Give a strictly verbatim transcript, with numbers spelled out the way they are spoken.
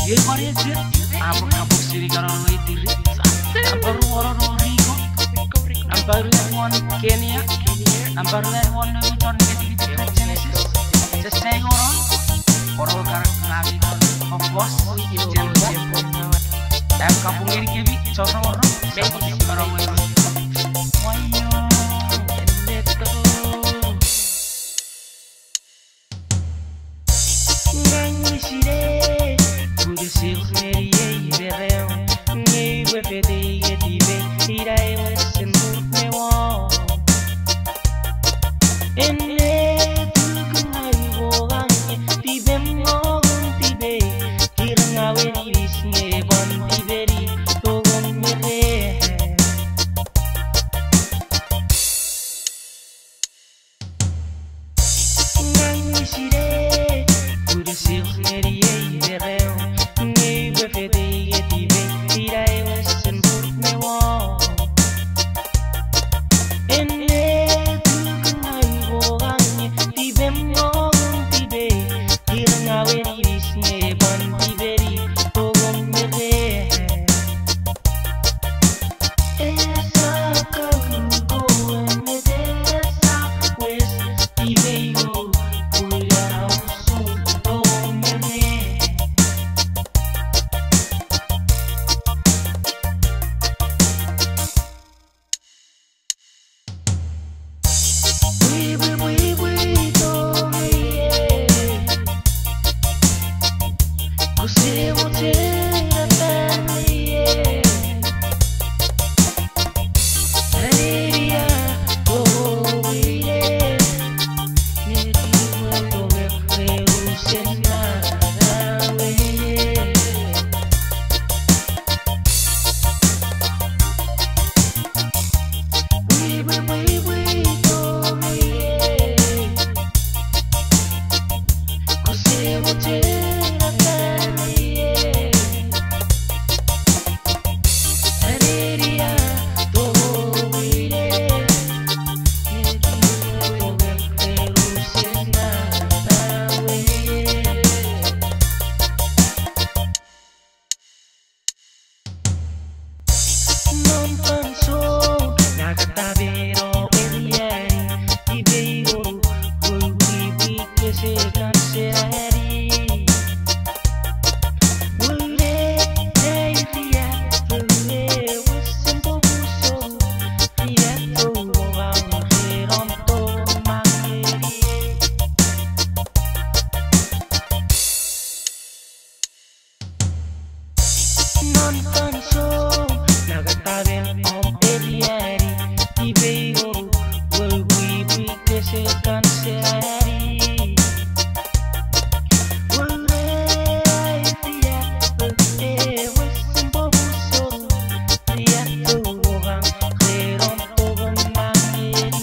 Ei pwan eche, apok, apok sini kanon we tiri. Nampa ruu won Rico. Nampa ruu won Kenya. Nampa ruu won Newton, Genesis. Sesai won. Won kar nami, of course, Jen Bo. Am kapung ngenikemi, chororo, me kanon we. Waio, enneto. Ngang mi sinei, pun ese meni ei pereu, nge iwe fetei nge tipei, ina ewe sen mut me won. Enne tukun ai wongang nge tipem ngongun tipei, ir ngawen inis nge pwan tipeni tongon me re. Ngang mi sinei, pun ese meni ei pereu, nge iwe fetei nge tipei, ina ewe sen mut me won. Enne tukun ai wongang nge tipem ngongun tipei, ir ngawen inis nge pwan tipeni tongon me re. Non fansoun, nang kataben om eriani, tipei wonu, wou pwipwi kese kan senani. Wone, ai ria, wone, wesen pokuso, ria tou wongang renon to mangeni. Non fansoun, nang kataben om eriani, tipei wonu, wou pwipwi kese kan senani. Wone, ai ria, wone, wesen pokuso, ria tou wongang renon to mangeni.